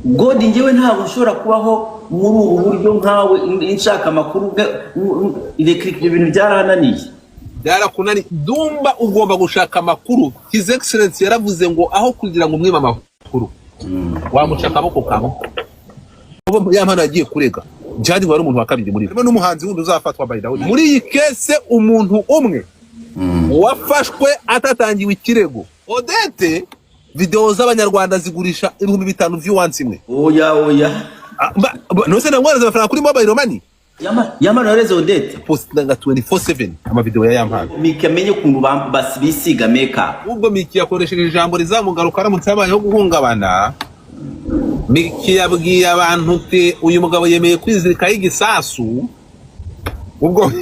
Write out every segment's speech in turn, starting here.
God, njyewe ntabwo ushobora kubaho muri ubu buryo nkawe nshaka amakuru, reka, ibyo bintu byarananiye. Byarakunaniye, Dumba. Ugomba gushaka amakuru. His Excellence yaravuze ngo aho kugira ngo umwime amakuru, wamuca akaboko kamwe. Ya Mpano yagiye kurega Jihad, wari umuntu wa kabiri muri harimo n'umuhanzi wundi uzafatwa. By the way, muri iyi case umuntu umwe wafashwe atatangiwe ikirego, Odette, videwo z'Abanyarwanda zigurisha 5000 views imwe. Oya, oya. Ah, none namwohereza amafaranga kuri mobile money. Yamano yareze Odette. Postinga 24/7 amavideo ya Yampano. Miki amenye ukuntu bisiga makeup. Ubwo Miki yakoresheje ijambo rizamugaruka aramutse habayeho guhungabana. Miki yabwiye abantu uti uyu mugabo yemeye kwizirikaho igisasu ubwo.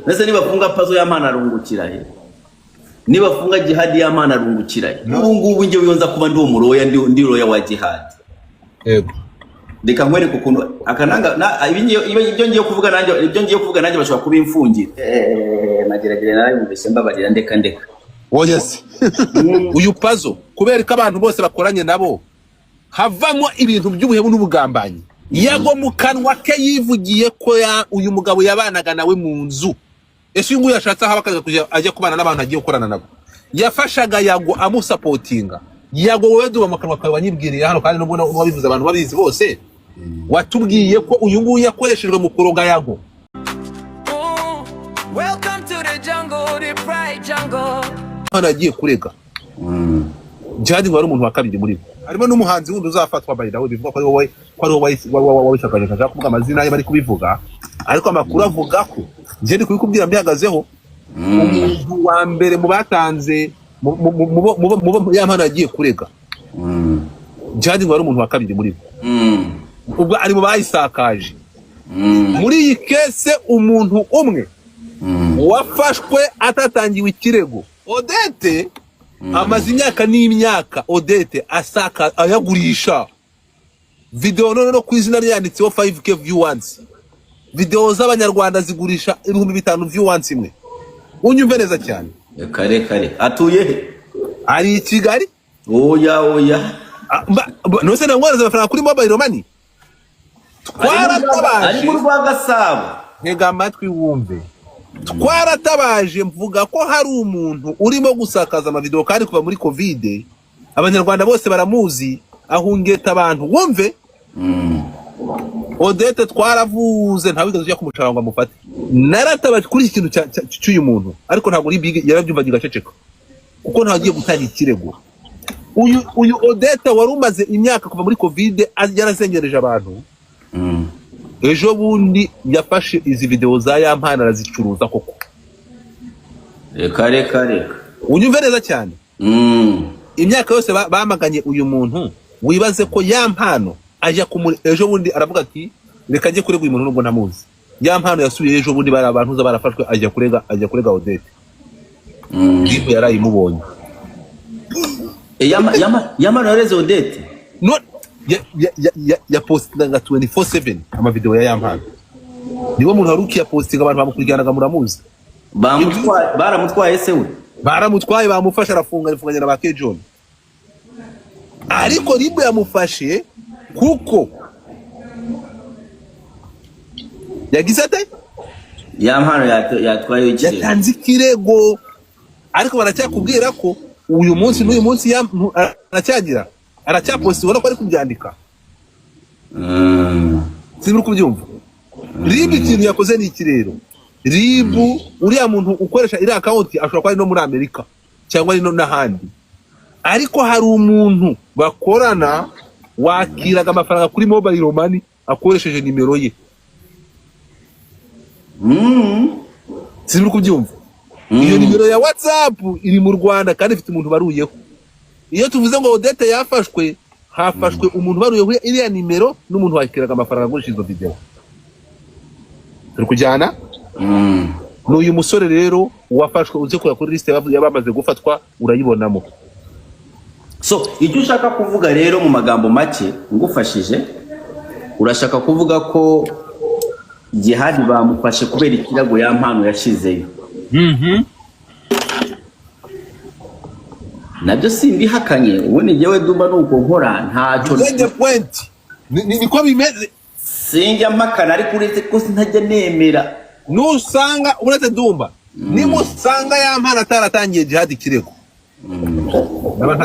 Ndetse nibafunga Pazo, Yamana arungukira he? Nibafunga Jihadi, Yamana arungukira he? Ubu ngubu njyewe iyo nza kuba ndi umuroya, ndi roya wa Jihadi, reka nkwereke ukuntu akananga ibyo ngiye kuvuga nanjye, ibyo ngiye kuvuga nanjye bashobora kubimfungira. Mageragere nawe mubeshye, mbabarira, ndeka, ndeka. Oya se, uyu Pazo, kubera ko abantu bose bakoranye nabo havamo ibintu by'ubuhemu n'ubugambanyi. Yago mu kanwa ke yivugiye ko uyu mugabo yabanaga nawe mu nzu. Ese uyu nguyu yashatse aho akaza kujya ajya kubana n'abantu agiye gukorana nabo? Yafashaga Yago, amusupportinga. Yago, wowe duba mu kanwa kawe wanyibwiriye hano, kandi nubwo wabivuze abantu babizi bose, watubwiye ko uyu nguyu yakoreshejwe mu kuroga Yago. Ooh, welcome to the jungle, the pride jungle. Hano yagiye kurega Jihad, wari umuntu wa kabiri muri bo harimo n'umuhanzi wundi uzafatwa. By the way, bivuga ko ari wowe, ko ari wowe wabishakaje. Nshaka kuvuga amazina ye bari kubivuga, ariko amakuru avuga ko, njye ndi kubikubwira mbihagazeho, umuntu wa mbere mu batanze mu bo ya Mpano yagiye kurega, Jihad ngo wari umuntu wa kabiri muri bo. Ubwo ari mu bayisakaje. Muri iyi case umuntu umwe wafashwe atatangiwe ikirego, Odette, amaze imyaka n'imyaka Odette asaka ayagurisha videwo, none no ku izina rye yanditseho 5K views. Videwo z'Abanyarwanda zigurisha 5000 views imwe. Unyumve neza cyane. Kare kare, atuye he? Ari i Kigali. Oya, oya. Ah, none se namwohereza amafaranga kuri mobile money? Ari Twaratabaje. mu rwa Gasabo. Ntega amatwi wumve. Twaratabaje, mvuga ko hari umuntu urimo gusakaza amavideo, kandi kuva muri COVID Abanyarwanda bose baramuzi, ahungeta abantu. Wumve, Odette twaravuze, ntawigeze ujya kumushaka ngo amufate. Naratabaje kuri iki kintu cy'uyu muntu, ariko ntabwo uri big yarabyumvaga igaceceka, kuko ntagiye gutanga ikirego. Uyu Odette wari umaze imyaka kuva muri COVID yarazengereje abantu, ejo bundi yafashe izi video za Yampano arazicuruza koko. Reka, reka, reka. Unyumve neza cyane. Imyaka yose bamaganye uyu muntu, wibaze ko Yampano ajya kumuri ejo bundi aravuga ati reka njye kurega uyu muntu nubwo ntamuzi. Yampano yasubiye ejo bundi, bari abantu barafashwe, ajya kurega Odette. RIB yarayimubonye. Yamano yareze Odette. No, ya postinga 24/7 amavideo ya Yampano. Niwe muntu wari ukiyapostinga, abantu bamukurikiranaga, muramuzi. Bamutwaye, baramutwaye se we? Baramutwaye, bamufashe, arafunga, arafunganye na ba K John. Ariko RIB yamufashe kuko yagize ate? Yampano yatwaye ikirego. Yatanze ikirego, ariko baracyakubwira ko uyu munsi n'uyu munsi aracyagira, aracyaposta, ubona ko ari kubyandika. Sinzi uri kubyumva. RIB ikintu yakoze ni iki rero? RIB, uriya muntu ukoresha iriya account ashobora kuba ari no muri Amerika cyangwa ari no n'ahandi, ariko hari umuntu bakorana wakiraga amafaranga kuri mobile money akoresheje nimero ye. Sinzi uri kubyumva. Iyo nimero ya WhatsApp iri mu Rwanda kandi ifite umuntu baruyeho. Iyo tuvuze ngo Odette yafashwe, hafashwe umuntu ubaruyeho iriya nimero n'umuntu wakiraga amafaranga agurisha izo video. Turi kujyana? Ni uyu musore rero wafashwe. Uze kureba kuri lisite y'abamaze gufatwa, urayibonamo. So icyo ushaka kuvuga rero mu magambo make ngufashije, urashaka kuvuga ko Jihadi bamufashe kubera ikirago ya Mpano yashizeyo. Nabyo simbihakanye. Ubundi njyewe Dumba, nuko nkora, ntacyo. Get the point. Niko bimeze. Sinjya mpakana, ariko uretse ko ntajya nemera. Nusanga, uretse Dumba, nimusanga ya mpano ataratangiye Jihad ikirego, ndaba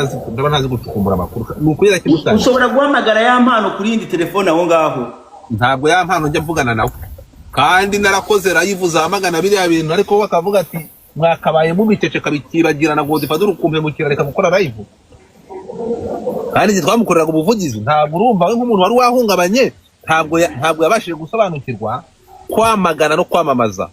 ntazi gucukumbura amakuru, ni ukuri kimutangiye. Ushobora guhamagara ya mpano kuri yindi telefone aho ngaho? Ntabwo ya mpano njya mvugana nawe, kandi narakoze live zamagana biriya bintu, ariko bakavuga ati mwakabaye mubiceceka bikibagirana ngo dufate urukumpemukira, reka gukora live. Kandi igihe twamukoreraga ubuvugizi, ntabwo urumva, we nk'umuntu wari wahungabanye, ntabwo yabashije gusobanukirwa kwamagana no kwamamaza.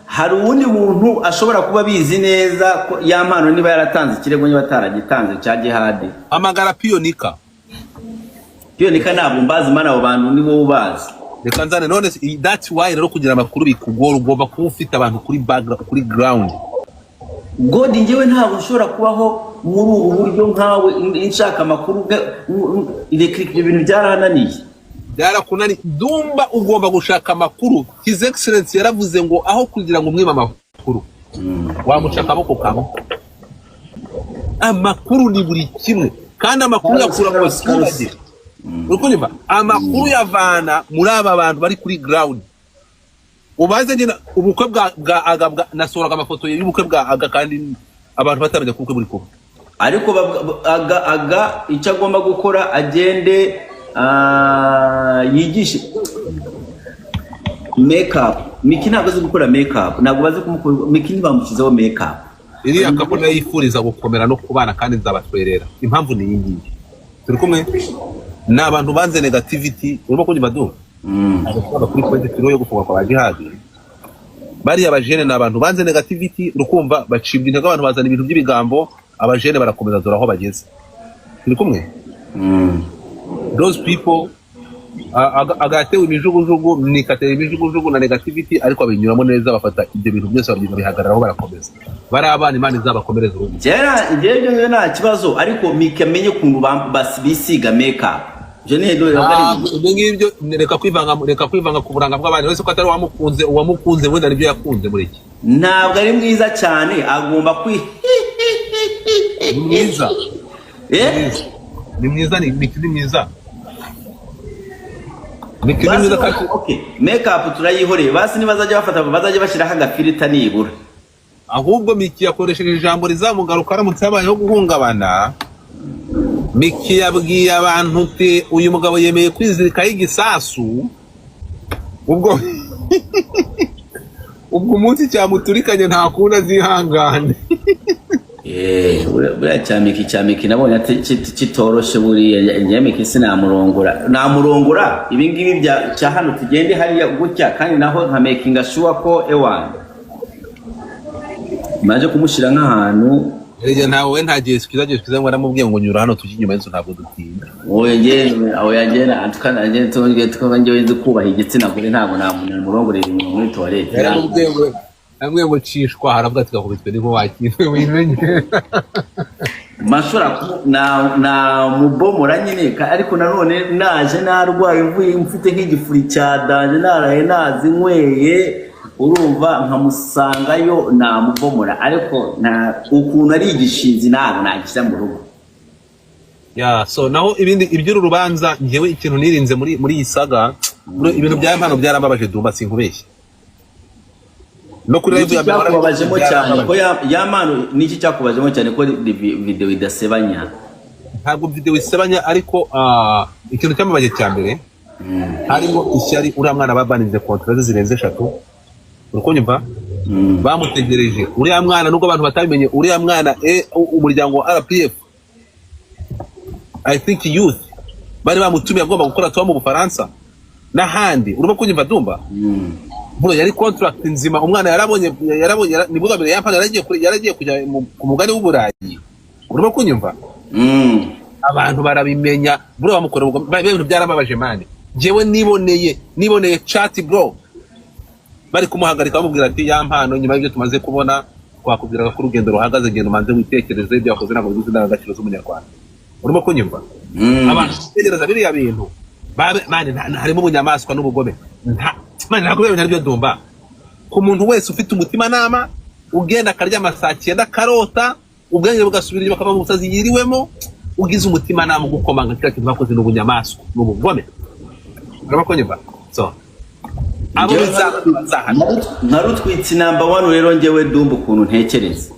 Hari uwundi muntu ashobora kuba abizi neza ko ya mpano niba yaratanze ikirego, niba ataragitanze cya Jihadi? Hamagara Piyonika. Piyonika ntabwo mbazi, mana, abo bantu ni wowe ubazi. Reka nzane none that's why rero kugira amakuru bikugora, ugomba kuba ufite abantu kuri background, kuri ground. God, njyewe ntabwo ushobora kubaho muri ubu buryo nkawe nshaka amakuru reka, ibyo bintu byarananiye. Byarakunani Dumba, ugomba gushaka amakuru. His Excellence yaravuze ngo aho kugira ngo umwime amakuru wamuca akaboko kamwe. Amakuru ni buri kimwe, kandi amakuru yakura mu baturage. Uri kunyumva? Amakuru yavana muri aba bantu bari kuri ground. Ubaze njye ubukwe bwa Aga nasohoraga amafoto y'ubukwe bwa Aga kandi abantu bataramenya ko ubukwe buri kuba. Ariko aga icyo agomba gukora, agende yigishe makeup. Miki ntabwo azi gukora makeup, ntabwo bazi kumukora. Miki ntibamushyizeho makeup. Iriya couple ndayifuriza gukomera no kubana, kandi nzabatwerera. Impamvu ni iyi ngiyi: turi kumwe, ni abantu banze negativity. Urimo kunyumva du? Ntabwo kuri point turiho yo gufunga kwa ba Jihadi. Bariya bajene ni abantu banze negativity, urukumva bacibwa intege, abantu bazana ibintu by'ibigambo, abajene barakomeza, dore aho bageze. Turi kumwe? Those people, agatewe imijugujugu, nikatera imijugujugu na negativity, ariko babinyuramo neza, bafata ibyo bintu byose babihagararaho, barakomeza. Bari abana, Imana izabakomereza urugo. Kera njyewe ibyo nta kibazo, ariko Miki amenye ukuntu bisiga makeup. Ibyo ni Ntabwo ibyo ngibyo, reka kwivanga ku buranga bw'abandi wese ko atari uwamukunze. Uwamukunze wenda nibyo yakunze muri iki. Ntabwo ari mwiza cyane, agomba kwi Ni mwiza. Eh? Ni mwiza, ni mwiza, ni Basi. mwiza kandi. Okay, makeup turayihoreye. Basi nibazajya bafata, bazajya bashyiraho agafilter nibura. Ahubwo Miki yakoresheje ijambo rizamugaruka aramutse habayeho guhungabana. Miki yabwiye abantu uti uyu mugabo yemeye kwizirikaho igisasu, ubwo umunsi cyamuturikanye nta kundi azihangane. Eh, buriya cya Miki nabonye kitoroshe. Buriya njye Miki sinamurongora, namurongora ibi ngibi bya cya hano, tugende hariya gutya, kandi naho nka making sure ko ewan maje kumushyira nk'ahantu. Erega ntawe, we nta gihe twiza, gihe twiza ngo aramubwiye ngo nyura hano tujye inyuma y'inzu, ntabwo dutinda. Oya, njye antukana, njye tuge twaba, njye nzi kubaha igitsina gore, ntabwo namurongorera inyuma muri toilette. Yaramubwiye ngo cishwa, haravuga ati gakubitwe niko wakira wimenye. Mashobora na mubomora nyine, ariko nanone naje narwaye, mvuye mfite nk'igifuri cya danger, naraye nazinyweye, urumva, nkamusangayo namubomora, ariko nta ukuntu ari igishinzi, ntabwo nagishyira mu rugo. Ya, so naho ibindi iby'uru rubanza, njyewe ikintu nirinze muri iyi saga, ibintu bya mpano byarambabaje Dumba, sinkubeshye. No kuri live Niki ya mbere cyakubabajemo cyane byarambabaje. Ko ya mpano, niki cyakubajemo cyane ko video idasebanya? Ntabwo video isebanya, ariko ikintu cyambabaje cya mbere harimo ishyari. Uriya mwana babaninze contrat ze zirenze eshatu, uri kunyumva? Bamutegereje uriya mwana, nubwo abantu batabimenye. Uriya mwana, umuryango wa RPF, I think youth, bari bamutumiye, agomba gukora tuba mu Bufaransa n'ahandi. Urimo kunyumva Dumba? Bro, yari contract nzima. Umwana yarabonye nibwo bwa mbere yampana yaragiye kujya ku mugani w'Uburayi. Urimo kunyumva? Abantu barabimenya, bro, bamukora ubugome. Ibintu byarababaje man. Njyewe niboneye chat, bro, bari kumuhagarika, bamubwira ati ya mpano, nyuma y'ibyo tumaze kubona, twakubwiraga ko urugendo ruhagaze, genda umanze witekereze, ibyo wakoze ntabwo bigize indangagaciro z'umunyarwanda. Urimo kunyumva? Abantu gutegereza biriya bintu man, harimo ubunyamaswa n'ubugome. Man, ntabwo biriya bintu aribyo Dumba. Ku muntu wese ufite umutimanama ugenda akaryama saa 9 akarota. Ubwenge bugasubira inyuma, akava mu busazi yiriwemo. Ugize umutimanama ugukomanga, kiriya kintu bakoze ni ubunyamaswa, ni ubugome. Urabona ko nyumva so abo bizahana. Nka rutwitsi number one. Rero njyewe Dumba, ukuntu ntekereza,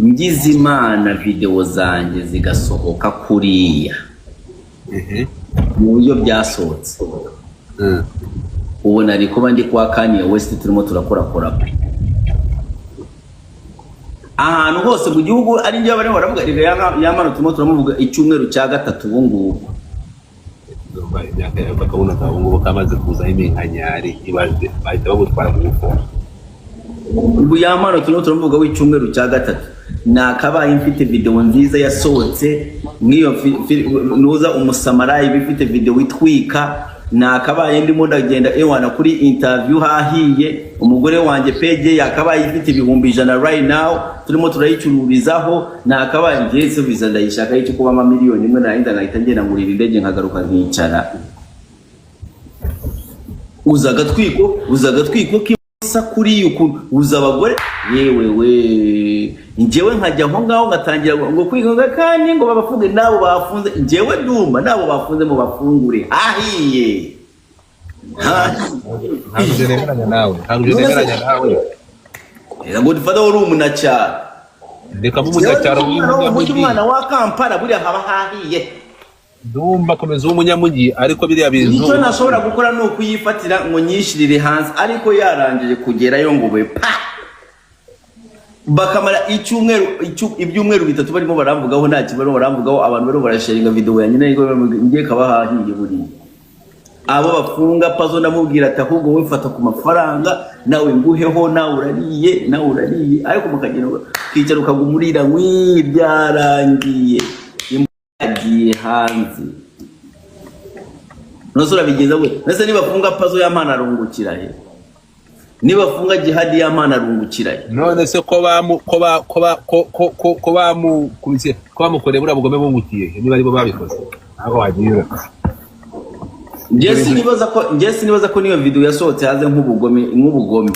ngize Imana videwo zanjye zigasohoka kuriya mu buryo byasohotse, ubu nari kuba ndi kwa Kanye West, turimo turakora collabo ahantu hose mu gihugu. Ari njyewe barimo baravuga. Reka Yampano turimo turamuvuga icyumweru cya gatatu ubu ngubu. Ndumva imyaka yawe, akabona kawe ngubu kamaze kuzaho iminkanyari. Ibaze bahita bagutwara mu bufungo. Ubu Yampano turimo turamuvuga w'icyumweru cya gatatu. Nakabaye mfite videwo nziza yasohotse nk'iyo nuza umusamarayi iba ifite videwo itwika. Nakabaye ndimo ndagenda ewana kuri interview hahiye. Umugore wanjye page yakabaye ifite 100,000 right now, turimo turayicururizaho. Nakabaye ngiye visa ndayishaka y'icyo kuba miliyoni imwe, narinda nkahita ngenda ngurira indege, nkagaruka nkicara. Uza agatwiko, uza agatwiko k'isa kuriya ukuntu uza abagore. Yewe we, njyewe nkajya aho ngaho ngatangira ngo kwiga kandi ngo babafunge n'abo bafunze. Njyewe Dumba, n'abo bafunze mu bafungure, hahiye. Ntabwo ibyo nemeranya nawe, ntabwo ibyo nemeranya nawe. Ngo dufate uri umunyacyaro. Reka mbe umunyacyaro. Umwana wo mu mujyi, w'umunyamujyi. Umwana wa Kampala buriya haba hahiye. Ndumva komeza w'umunyamujyi, ariko biriya bintu Icyo nashobora gukora ni ukuyifatira ngo nyishirire hanze, ariko yarangije kugerayo ngo be pa bakamara icyumweru, ibyumweru 3 barimo baramvugaho, nta kintu barimo baramvugaho. Abantu barimo barasharinga video yanjye, nari ngiye kaba hahiye buriya. Abo bafunga, Pazo ndamubwira ati: "Ahubwo wowe fata ku mafaranga nawe nguheho, nawe urariye, nawe urariye." Ariko mukagenda ukicara ukaguma urira ngwi, byarangiye yagiye hanze. Nose urabigenza gute? Nese nibafunga Pazo, Yampano arungukira he? Nibafunga Jihadi, Yampano arungukira he? None se ko bamu ko ba ko ba ko ko ko ko bamukubise, ko bamukoreye buriya bugome, bungukiye he niba aribo babikoze? Ntabwo wagira. Njye sinibaza ko niyo video yasohotse hanze nk'ubugome, nk'ubugome.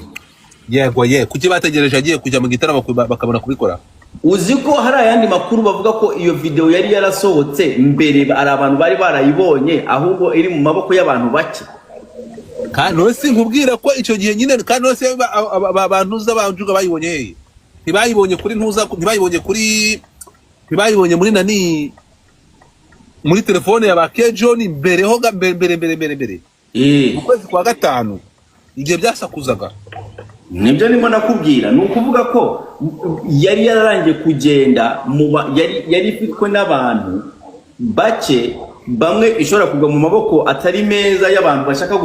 Yego ye, kuki bategereje agiye kujya mu gitaramo bakabona kubikora? Uzi ko hari ayandi makuru bavuga ko iyo video yari yarasohotse mbere, hari abantu bari barayibonye, ahubwo iri mu maboko y'abantu bake. Kandi none si nkubwira ko icyo gihe nyine, kandi none se bantuza banjuga bayibonye hehe? Ntibayibonye kuri ntuza, ntibayibonye kuri, ntibayibonye muri nani, muri telefone ya ba John mbere ho mbere mbere mbere mbere mbere mu kwezi kwa gatanu igihe byasakuzaga. Nibyo ndimo nakubwira. Ni ukuvuga ko yari yararangiye kugenda yari ifitwe n'abantu bake bamwe, ishobora kugwa mu maboko atari meza y'abantu bashaka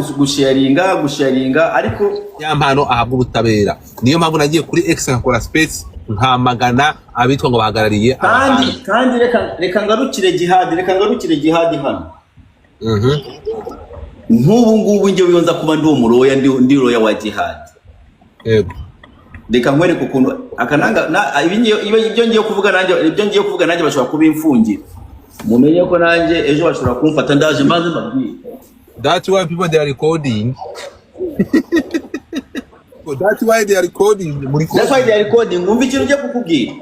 gusharinga ariko. Yampano ahabwa ubutabera. Niyo mpamvu nagiye kuri X nkakora space, nkamagana abitwa ngo bahagarariye Kandi abahanzi. Kandi reka ngarukire Jihadi, reka ngarukire Jihadi hano. Nk'ubu ngubu njyewe iyo nza kuba ndi umuroya, ndi lawyer wa Jihadi, reka nkwereke ukuntu akananga ibyo ngiye kuvuga nanjye, ibyo ngiye kuvuga nanjye bashobora kubimfungira. Mumenye ko nanjye ejo bashobora kumfata. Ndaje mbanze mbabwire. That's why people, they are recording. That's why they are recording. Muri That's why they are recording. Umva ikintu ngiye kukubwira.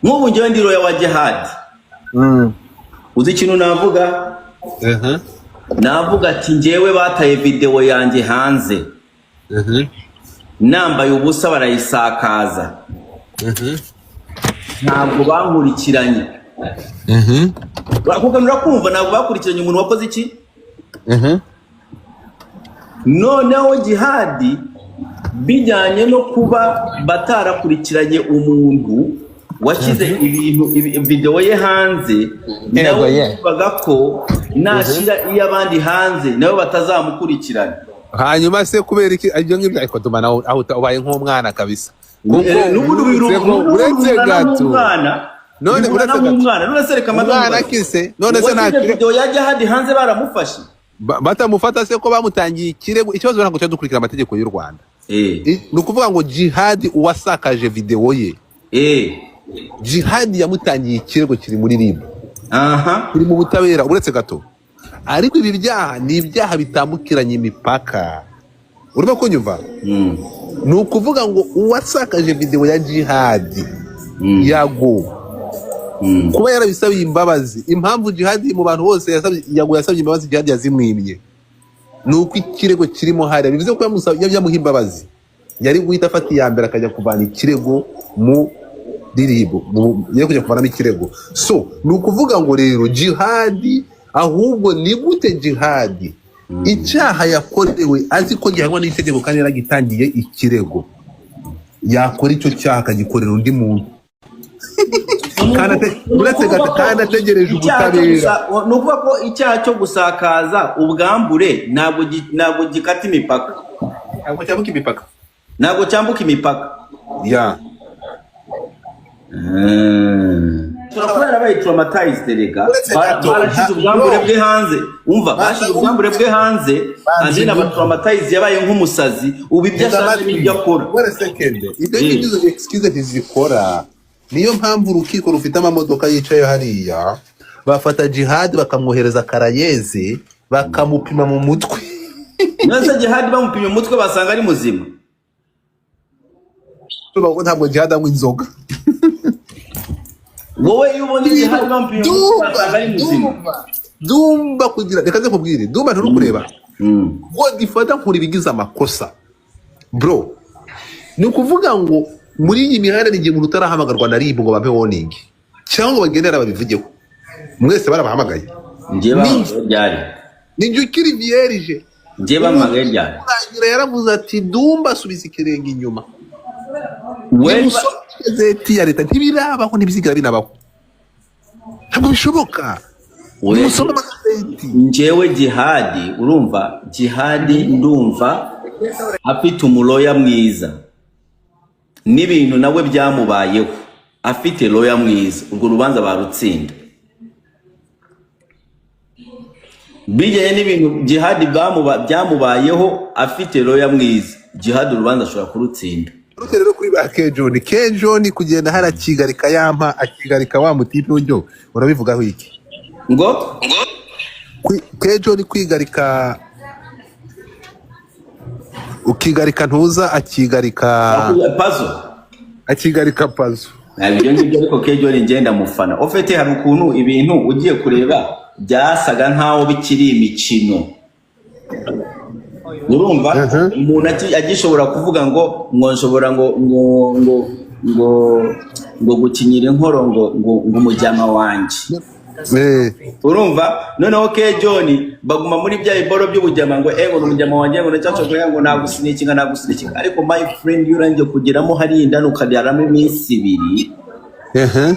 Nk'ubu njyewe ndi lawyer wa Jihadi, uzi ikintu navuga? Navuga ati: "Njyewe bataye videwo yanjye hanze nambaye ubusa, barayisakaza, ntabwo bankurikiranye." Kuko urakumva, ntabwo bakurikiranye umuntu wakoze iki. Noneho Jihadi, bijyanye no kuba batarakurikiranye umuntu washyize ibintu videwo ye hanze, nawe yumvaga ko nashyira iy'abandi hanze nawe batazamukurikirana. Hanyuma se kubera iki ibyo ngibyo? Ariko tuma nawe aho ubaye nk'umwana kabisa, kuko N'ubundi uretse n'ubundi uretse bingana gato nk'umwana. None Bingana uretse gato nk'umwana. None se reka mbanze umwana nkubaze. kise none se nta Uwashyize video ya Jihadi hanze baramufashe? Batamufata se ko bamutangiye ikirego? Ikibazo ntabwo cyo dukurikira amategeko y'u Rwanda. Ni ukuvuga ngo Jihadi uwasakaje videwo ye, Jihadi yamutangiye ikirego, kiri muri RIB, kiri mu butabera. Uretse gato, ariko ibi byaha ni ibyaha bitambukiranya imipaka. Urimo kunyumva? Mm. Ni ukuvuga ngo uwasakaje videwo ya Jihadi, Yago, kuba yarabisabiye imbabazi, impamvu Jihadi mu bantu bose yasabye, Yago yasabye imbabazi, Jihadi yazimwimye, ni uko ikirego kirimo hariya. Bivuze ko yamuha imbabazi, yari guhita afata iya mbere akajya kuvana ikirego mu RIB, yari kujya kuvanamo ikirego. So ni ukuvuga ngo rero Jihadi, ahubwo ni gute Jihadi icyaha yakorewe azi ko gihanwa n'itegeko kandi yaragitangiye ikirego, yakora icyo cyaha akagikorera undi muntu kandi uretse gato, kandi ategereje Icyaha cyo ubutabera? Ni ukuvuga ko icyaha cyo gusakaza ubwambure ntabwo gikata imipaka. Ntabwo cyambuka imipaka. Ntabwo cyambuka imipaka. Ya. Ushobora kuba yarabaye traumatized rega. Uretse gato, Barashyize ubwambure bro. bwe hanze, umva, bashyize ubwambure bwe hanze. Banze And then aba traumatized, yabaye nk'umusazi ubu, ibyo Tega ashatse amatwi. n'ibyo akora. Wait a second. Ibyo ngibyo, izo excuse ntizikora. Niyo mpamvu urukiko rufite amamodoka yicaye hariya, bafata Jihad bakamwohereza Karayeze, bakamupima mu mutwe. None Jihadi bamupimye umutwe basanga ari muzima? Tuvuga ko ntabwo Jihad anywa inzoga. Wowe iyo ubonye Jihadi bamupimye umutwe Dumba, basanga ari muzima? Dumba, Dumba, kugira reka nze nkubwire, Dumba, nturi kureba Godfather, nkura ibigize amakosa, bro. Ni ukuvuga ngo muri iyi mihanda ni igihe umuntu utarahamagarwa na RIB ngo bampe warning cyangwa ngo bagendere babivugeho, mwese barabahamagaye. Njye bahamagaye ryari? Ni njye ukiri vierge. Njye bahamagaye ryari? Urangira yaravuze ati: "Dumba, subiza ikirenge inyuma." We Nimusome igazeti ya leta. Ntibirabaho, ntibizigera binabaho, ntabwo bishoboka. We Nimusome amagazeti. Njyewe Jihadi, urumva, Jihadi ndumva afite umuloya mwiza n'ibintu nawe byamubayeho. Afite lawyer mwiza, urwo rubanza barutsinda. Bijyanye n'ibintu Jihadi byamubayeho, afite lawyer mwiza, Jihadi urubanza ashobora kurutsinda. Uretse rero kuri ba Kejoni, Kejoni kugenda hari akigarika yampa akigarika wa mutipe ujyo, urabivugaho iki? Ngo? Kejoni kwigarika, ukigarika ntuza akigarika. Pazo. Akigarika Pazo. Ntabwo ibyo ngibyo, ariko Kejoni ngenda mufana ofete. Hari ukuntu ibintu ugiye kureba byasaga nkaho bikiri imikino, urumva? Umuntu agishobora kuvuga ngo nshobora ngo gukinyira inkoro ngo umujyama wanjye. Urumva, noneho Ke John baguma muri bya biboro by'ubujyama, ngo ngo ni umujyama wanjye, ngo ndacyashobora, ngo nagusinikinga, nagusinikinga. Ariko my friend, iyo urangije kugeramo hariya indani ukaryaramo iminsi 2,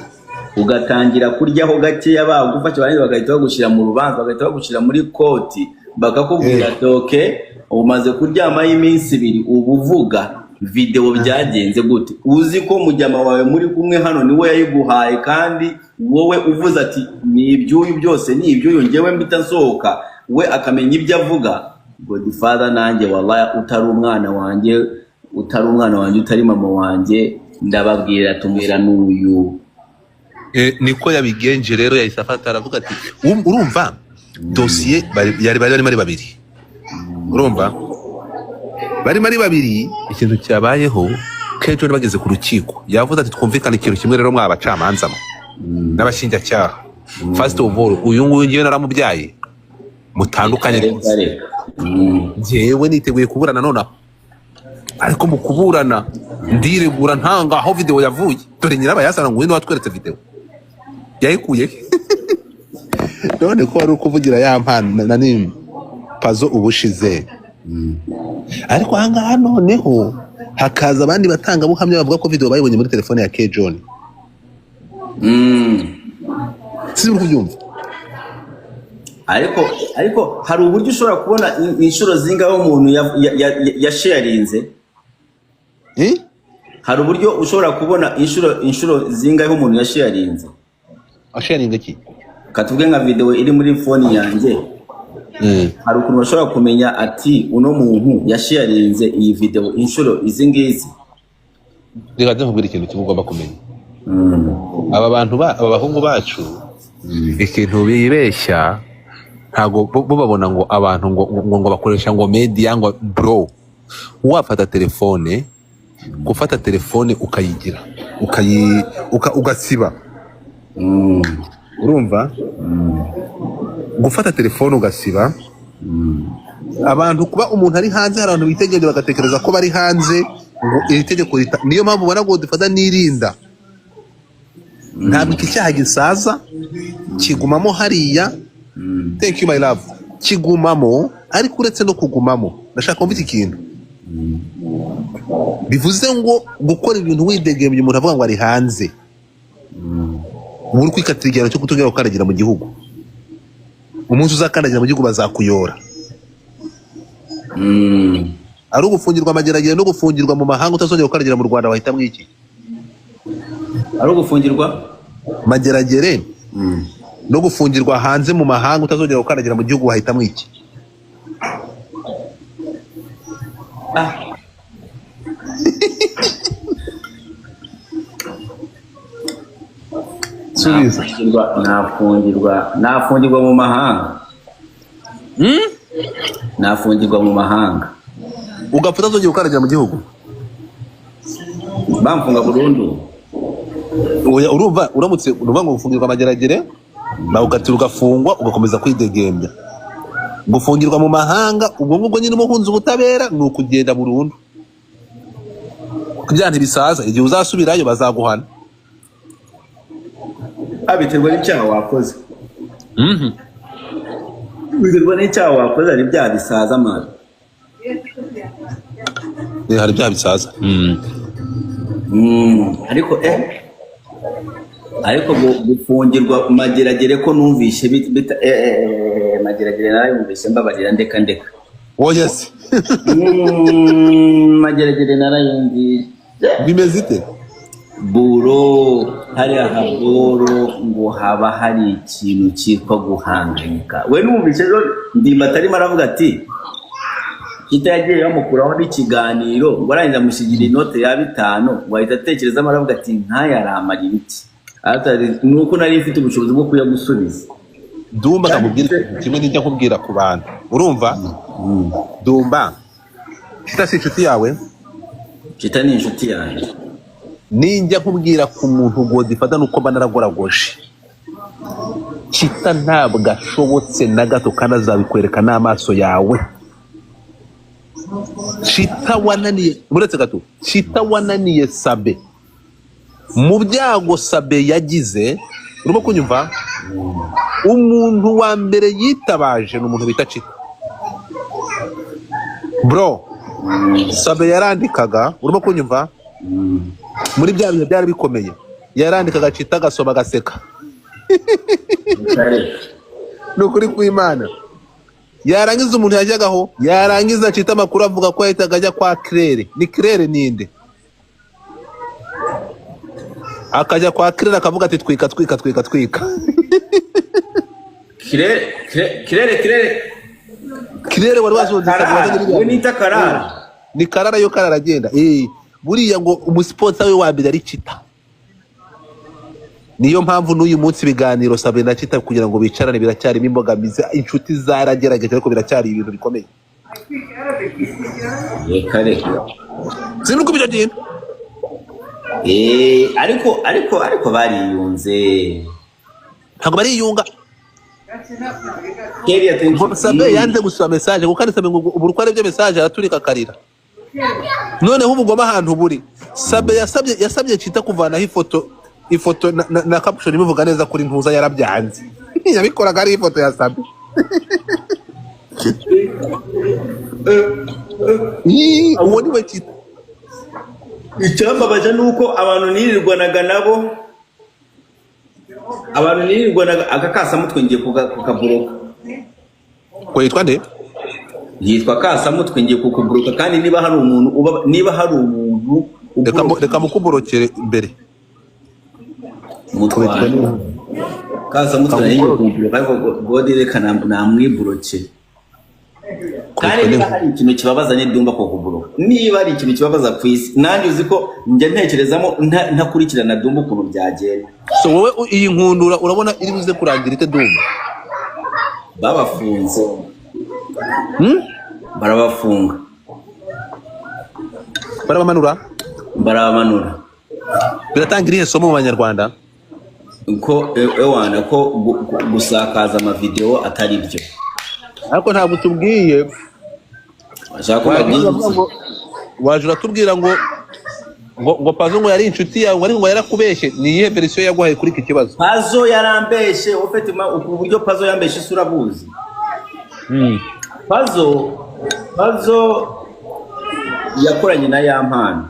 ugatangira kuryaho gakeya, bagufasha, barangiza bagahita bagushyira mu rubanza, bagahita bagushyira muri court, bakakubwira ati: "Okay, umaze kuryamaho iminsi 2, uba uvuga videwo byagenze gute?" Uzi ko mujyama wawe muri kumwe hano niwe yayiguhaye, kandi wowe uvuze ati: "Ni iby'uyu byose, ni iby'uyu," njyewe mpita nsohoka, we akamenya ibyo avuga. Godfather, nanjye wallahi, utari umwana wanjye, utari umwana wanjye, utari mama wanjye, ndababwira tumwira n'uyu. Niko yabigenje rero, yahise afata aravuga ati: "Urumva dosiye bari barimo ari babiri, urumva barimo ari babiri." Ikintu cyabayeho, kenshi bageze ku rukiko yavuze ati: "Twumvikane ikintu kimwe rero, mwa bacamanza mwe n'abashinjacyaha, first of all, uyu nguyu ngewe naramubyaye, mutandukanye Reka rwose." Reka. Njyewe niteguye kuburana nonaha, ariko mu kuburana ndiregura ntanga aho video yavuye. Dore nyirabayazana, ngo ngwino watweretse video yayikuye he? None ko wari ukuvugira ya mpano na ni Pazo ubushize, ariko ahangaha noneho hakaza abandi batangabuhamya bavuga ko video bayibonye muri telefone ya K John. Sinzi uri kubyumva. Ariko hari uburyo ushobora kubona inshuro zingahe umuntu yasharinze. Eh? Hari uburyo ushobora kubona inshuro zingahe umuntu yasharinze. Asharinga ki? Katuvuge nka video iri muri phone yanjye, hari ukuntu bashobora kumenya ati: "Uno muntu yasharinze iyi video inshuro izi ngizi." Reka nze nkubwire ikintu kimwe ugomba kumenya. Aba bantu aba bahungu bacu, ikintu bibeshya, ntabwo bo babona ngo abantu ngo bakoresha ngo media, ngo bro. Wafata telefone, gufata telefone ukayigira ugasiba. Urumva, gufata telefone ugasiba abantu, kuba umuntu ari hanze, hari abantu bitegereje bagatekereza ko bari hanze ngo iri tegeko niyo mpamvu ubona ngo dufata nirinda. Ntabwo iki cyaha gisaza, kigumamo hariya. Thank you, my love. Kigumamo, ariko uretse no kugumamo, ndashaka kumva iki kintu bivuze ngo gukora ibintu widegembye, umuntu avuga ngo ari hanze, uba uri kwikatira igihano cyo kutongera gukandagira mu gihugu. Umunsi uzakandagira mu gihugu bazakuyora. Ari ugufungirwa amageragere no gufungirwa mu mahanga utazongera gukandagira mu Rwanda, wahitamo iki? Ari ugufungirwa Mageragere no gufungirwa hanze mu mahanga utazongera gukandagira mu gihugu, wahitamo iki? Ah. Subiza. Nafungirwa mu mahanga. Nafungirwa mu mahanga. Ugapfa utazongera gukandagira mu gihugu. Bamfunga burundu. Oya, urumva uramutse urumva ngo gufungirwa amageragere bawukatira ugafungwa ugakomeza kwidegembya, gufungirwa mu mahanga ubwo ngubwo nyine umuhunze ubutabera ni ukugenda burundu, kugira ntibisaza, igihe uzasubirayo bazaguhana. Ah, biterwa n'icyaha wakoze. Biterwa n'icyaha wakoze, hari ibyaha bisaza amara. Hari ibyaha bisaza. Ariko ariko gufungirwa mageragere ko numvishe mageragere narayumvishe, mbabarira, ndeka ndeka. Oya se. Mageragere narayumvishe. Bimeze ite? Buro hariya haboro ngo haba hari ikintu cyitwa guhangayika. We numvishe ejo Ndimba atarimo aravuga ati Kita yagiye bamukuraho n'ikiganiro, ngo arangiza amusigira inote ya 5, ngo ahita atekerezamo aravuga ati nk'aya aramarira iki? Atari ni uko nari mfite ubushobozi bwo kuyagusubiza. Dumba, akakubwira ikintu kimwe nijya nkubwira ku bantu, urumva? Dumba, Kita si inshuti yawe? Kita ni inshuti yanjye. Ninjya nkubwira ku muntu ngo zifata nuko mba naragoragoje, Kita ntabwo ashobotse na gato, kandi azabikwereka n'amaso yawe. Kita wananiye, uretse gato, Kita wananiye Sabe mu byago Sabe yagize, urimo kunyumva? Umuntu wa mbere yitabaje ni umuntu bita Chita, bro. Sabe yarandikaga, urimo kunyumva? Muri bya bihe byari bikomeye yarandikaga, Chita agasoma agaseka. Ni ukuri kw'Imana. Yarangiza umuntu yajyagaho, yarangiza Chita amakuru avuga ko yahitaga ajya kwa Claire. Ni Claire ninde? Akajya kwa Claire akavuga ati twika twika twika twika. Kirere kirere kirere. Claire wari wazunze. Karara, we nita Karara. Ni Karara, yo Karara agenda. Buriya ngo umusiponsa we wa mbere ari Chita. Niyo mpamvu n'uyu munsi ibiganiro Sabe na Chita kugira ngo bicarane biracyarimo imbogamizi. Inshuti zaragerageje ariko biracyari ibintu bikomeye. Reka reka. Sinzi uko ibyo bintu. Ariko bariyunze. Ntabwo bariyunga. Keria, thank you. Sabe yanze gusoma message, kuko Sabe ngo ubu uko arebye message araturika akarira. Noneho ubugome ahantu buri, Sabe yasabye Chita kuvanaho ifoto na caption imuvuga neza kuri ntuza, yarabyanze. Yabikoraga ari ifoto ya Sabe. Uwo ni we Chita. Icyambabaje ni uko abantu nirirwanaga nabo, abantu nirirwanaga aka kasamutwe ngiye kukaburoka. Ko yitwa nde? Yitwa kasamutwe, ngiye kukuburoka. Kandi niba hari umuntu uba, niba hari umuntu Reka mukuborokere imbere. Umutware kasamutwe nari ngiye kumuburoka, ariko God reka namwiburokere. Kandi niba hari ikintu kibabaza ni Dumba kukuburoka. Niba hari ikintu kibabaza ku isi, nanjye uzi ko njya ntekerezamo ntakurikirana Dumba ukuntu byagenda. So wowe iyi nkundura urabona iri buze kurangira ite, Dumba? Babafunze. Barabafunga. Barabamanura. Barabamanura. Biratanga irihe somo mu Banyarwanda? Ko ewana ko gusakaza amavideo atari byo. Ariko ntabwo tubwiye. Bashaka ko Waje babwira uravuga iki? ngo waje uratubwira ngo Pazo ngo yari inshuti yawe, ngo ariko ngo yarakubeshye. Ni iyihe version yaguhaye kuri iki kibazo? Pazo yarambeshe. Ufite uburyo Pazo yambeshe isura buzi. Pazo yakoranye na Yampano.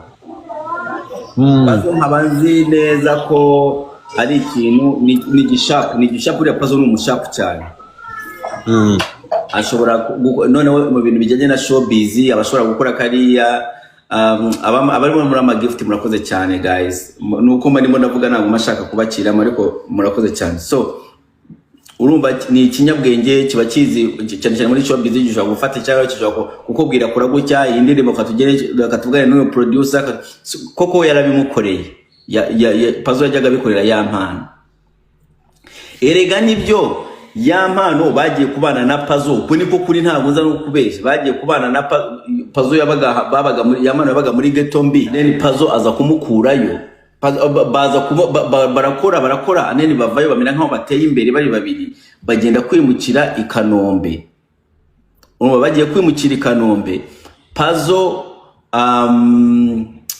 Pazo nkaba nzi neza ko ari ikintu ni igishapu, ni igishapu. Uriya Pazo ni umushapu cyane. Ashobora noneho mu bintu bijyanye na showbiz aba ashobora gukora kariya. Abarimo muri amagift, murakoze cyane guys. Nuko mbarimo ndavuga, ntabwo mashaka kubakiramo, ariko murakoze cyane. So urumva ni ikinyabwenge, kiba kizi cyane cyane muri showbiz. Gishobora gufata cyangwa gishobora kukubwira kora gutya iyi ndirimbo, katugere katuvugane n'uyu producer. Koko yarabimukoreye. Pazo yajyaga abikorera Yampano. Erega nibyo, Yampano bagiye kubana na Pazo, uko niko kuri, ntabwo nza no kubeshya. Bagiye kubana na Pazo, yabaga babaga muri, Yampano yabaga muri ghetto mbi, then Pazo aza kumukurayo. Baza kuba barakora barakora, then bavayo bamera nkaho bateye imbere bari babiri, bagenda kwimukira i Kanombe. Urumva bagiye kwimukira i Kanombe, Pazo,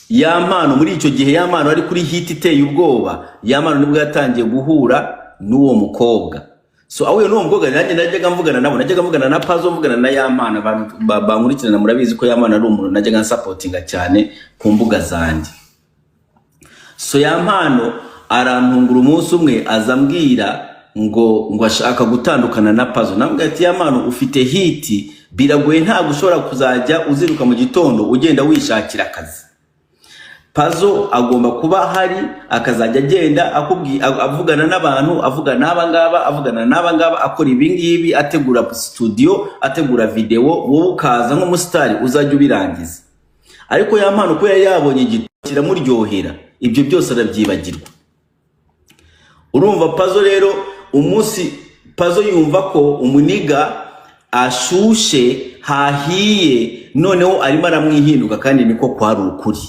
Yampano muri icyo gihe, Yampano ari kuri hit iteye ubwoba. Yampano nibwo yatangiye guhura n'uwo mukobwa. So ahuye n'uwo mukobwa, nanjye najyaga mvugana nabo, najyaga mvugana na Pazo, mvugana na Yampano. Abantu bankurikirana murabizi ko Yampano ari umuntu najyaga nsupportinga cyane ku mbuga zanjye. So Yampano arantungura umunsi umwe, aza ambwira ngo ashaka gutandukana na Pazo. Namubwira ati: "Yampano, ufite hit, biragoye, ntabwo ushobora kuzajya uziruka mu gitondo ugenda wishakira akazi. Pazo agomba kuba ahari, akazajya agenda avugana n'abantu, avugana n'aba ngaba, avugana n'aba ngaba, akora ibi ngibi, ategura studio, ategura video, wowe ukaza nk'umusitari uzajya ubirangiza." Ariko Yampano ko yari yabonye igito kiramuryohera, ibyo byose arabyibagirwa. Urumva Pazo rero, umunsi Pazo yumva ko umuniga ashushe hahiye, noneho arimo aramwihinduka, kandi niko kwari ukuri,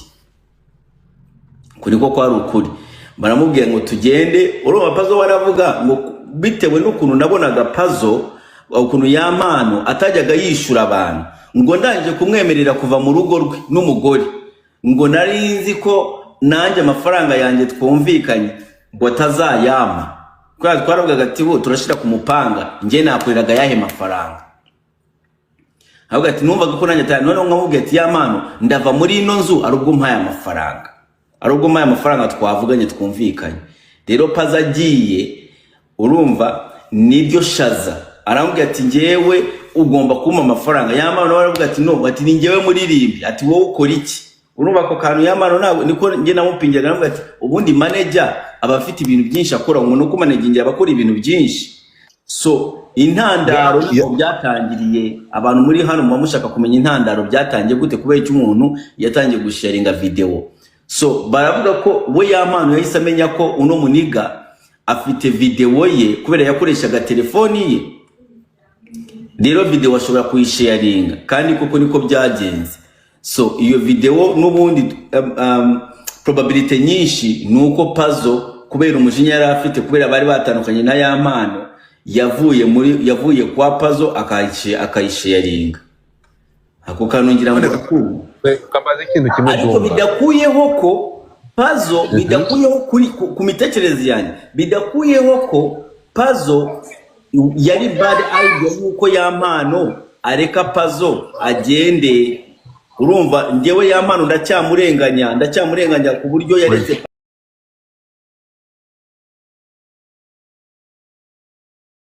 kuri ko kwari ukuri. Baramubwira ngo tugende. Urumva Pazo waravuga ngo bitewe n'ukuntu nabonaga Pazo, ukuntu Yampano atajyaga yishyura abantu, ngo ndangije kumwemerera kuva mu rugo rwe n'umugore, ngo nari nzi ko nanjye amafaranga yanjye twumvikanye ngo atazayampa, kubera twaravugaga ati bo turashyira ku mupanga, njye nakoreraga ayahe mafaranga? Ahubwo ati numvaga ko nanjye noneho nkamubwira ati: "Yampano, ndava muri ino nzu ari ubwo mpaye amafaranga, ari ubwo mpaye amafaranga twavuganye, twumvikanye." Rero Pazo agiye, urumva niryo shaza, aramubwira ati: "Njyewe ugomba kumpa amafaranga." Yampano nawe aravuga ati: "No," ati, "ni njyewe muririmbi," ati, "wowe ukora iki?" Urumva ako kantu Yampano ntabwo niko njye namupingiraga. Aramubwira ati ubundi manager aba afite ibintu byinshi akora, umuntu uko managingira aba akora ibintu byinshi. So intandaro niko byatangiriye. Abantu muri hano muba mushaka kumenya intandaro byatangiye gute, kubera icyo umuntu yatangiye gusharinga video. So baravuga ko we Yampano yahise amenya ko uno muniga afite video ye, kubera yakoreshaga telefoni ye. Rero video ashobora kuyisharinga, kandi koko niko byagenze. So iyo video n'ubundi, probability nyinshi ni uko Pazo, kubera umujinya yari afite kubera bari batandukanye na Yampano, yavuye kwa Pazo akayisharinga. Ako kantu ngira ngo urakumva. Kambaze ikintu kimwe. Ariko Dumba. bidakuyeho ko Pazo, bidakuyeho ku mitekerereze yanjye, bidakuyeho ko Pazo yari bad idea yuko Yampano areka Pazo agende. Urumva njyewe Yampano ndacyamurenganya, ndacyamurenganya ku buryo yaretse.